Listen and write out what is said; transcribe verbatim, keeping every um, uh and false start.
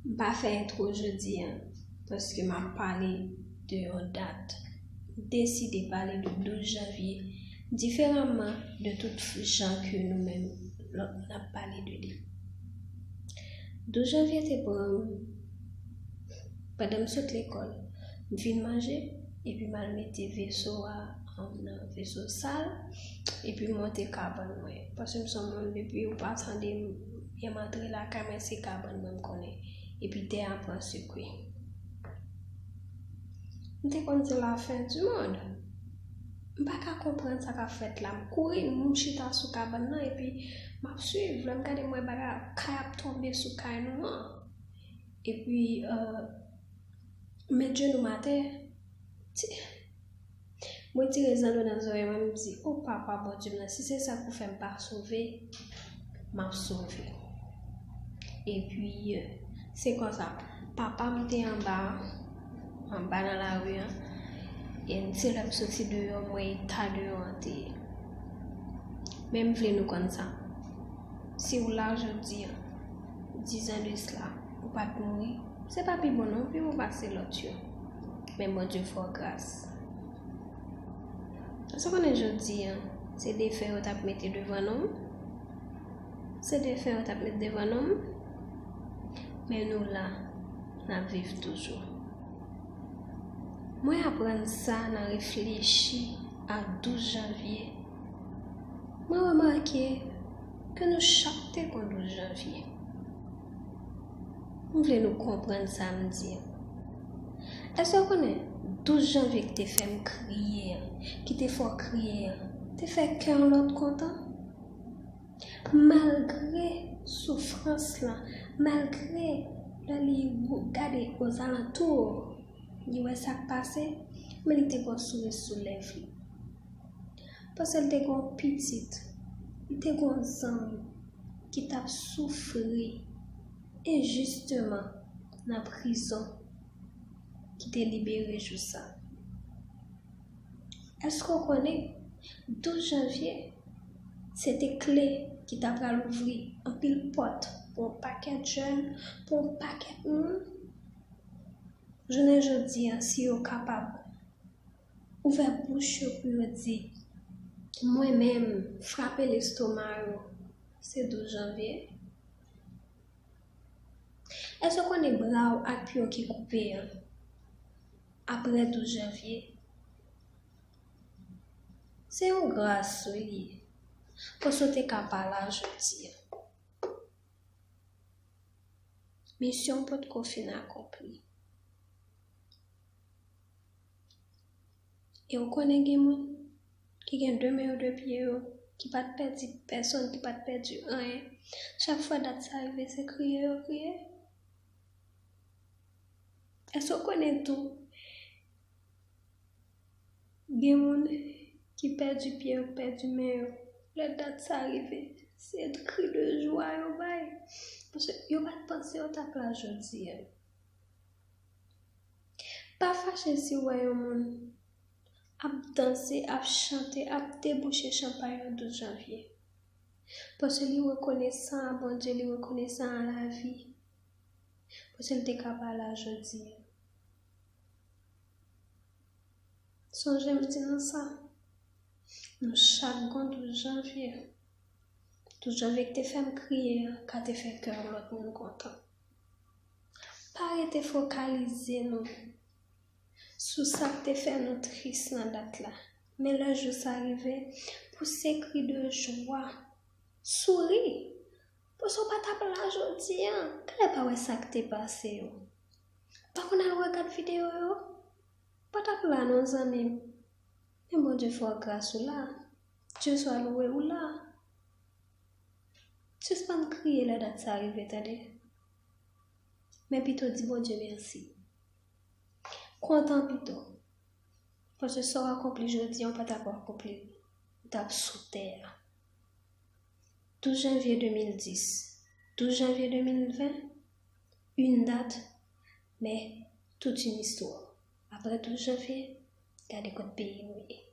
M pa fè entwo jodi a, paske m ap pale de yon dat. M deside pale de douz janvye diferaman de tout jan ke nou menm lòt moun ap pale de li. Douz janvye te pran m pandan m sot lekòl. M fin manje, epi m al mete veso a, um, nan veso sal, epi m monte kabann mwen. Paske m se yon moun, depi ou pa tande m, byen m antre lakay mwen, se kabann mwen m konnen. Epi tè a pran sekwe. M te konn se la fen di mond. M pa ka konprann sa k ap fèt la. M kouri, m chita sou kabann nan, epi m ap swiv. Lè m gade, m wè bagay, kay ap tonbe sou kay nou an. Epi, euh, m met jenou m atè. Ti, mwen tire zanno nan zòrèy mwen, m di, "O Papa Bondye m nan, si se sa k pou fè m pa sove, m ap sove." Epi, euh, se konsa, papa m te anba, anba nan lari an, e se lè m soti deyò, m wè eta deyò an te ye. Men m vle nou konn sa. Si w la jodi an, diz an de sila, ou pa t mouri, se pa pi bon non, pi bon pase lòt yo. Men Bondye fè w gras. Èske w konnen jodi an, se defen yo t ap mete devan non m? Se defen yo t ap mete devan non m? Men nou la, n ap viv toujou. Mwen aprann sa nan reflechi a douz janvye. Mwen remake ke nou chak te gon douz janvye. M vle nou konprann sa m di an. Èske w konnen douz janvye ki te fè m kriye an, ki te fè w kriye an, te fè kè yon lòt kontan? Malgre soufrans lan, malgre lè li gade ozalantou, li wè sa k pase, men li te gon souri sou lèv li. Paske l te gon pitit, li te gon zanmi ki t ap soufri enjisteman nan prizon, ki te libere jou sa. Èske w konnen, douz janvye, se te kle ki ta pral ouvri anpil pòt pou yon pakèt jèn, pou yon pakèt moun? Jounen jodi a, si yo kapab ouvè bouch yo pou yo di, mwen menm, frape lestoma yo, se douz janvye. Èske w konnen bra w ak pye w ki koupe an, apre douz janvye, se yon gras wi li ye, paske w te ka pa la jodi a. Misyon potko fin akonpli. E w konnen gen moun ki gen de men yo, de pye yo, ki pa t pèdi pèsonn, ki pa t pèdi anyen. Chak fwa dat sa rive, se kriye yo kriye. Èske w konnen tou, gen moun ki pèdi pye yo, pèdi men yo? Lè dat sa rive, se kri de jwa yo bay. Paske yo pa t panse yo t ap la jodi a. Pa fache si w wè yon moun ap danse, ap chante, ap debouche chanpay nan douz janvye. Paske li rekonesan a Bondye, li rekonesan a lavi. Paske l te ka pa la jodi a. Sonje m di nou sa. Nou chak gon douz janvye. Douz janvye ki te fè m kriye an, ka te fè kè yon lòt moun kontan. Pa rete fokalize nou sou sa k te fè nou tris nan dat la. Men lè jou sa rive, pouse kri de jwa, souri. Paske w pa t ap la jodi a. Genlè pa wè sa k te pase yo. Pa konn al wè gad videyo yo. Pa t ap la non, zanmi m. Men Bondye fè w gras ou la. Dye swa louwe ou la. Sispann kriye lè dat sa rive, tande. Men pito di Bondye mèsi. Kontan pito. Paske sa w akonpli jodi a, w pa t ap akonpli l, ou t ap sou tè a. Douz janvye de mil dis, douz janvye de mil ven, une date, mais toute une histoire. Apre douz janvye, gade kot peyi nou ye.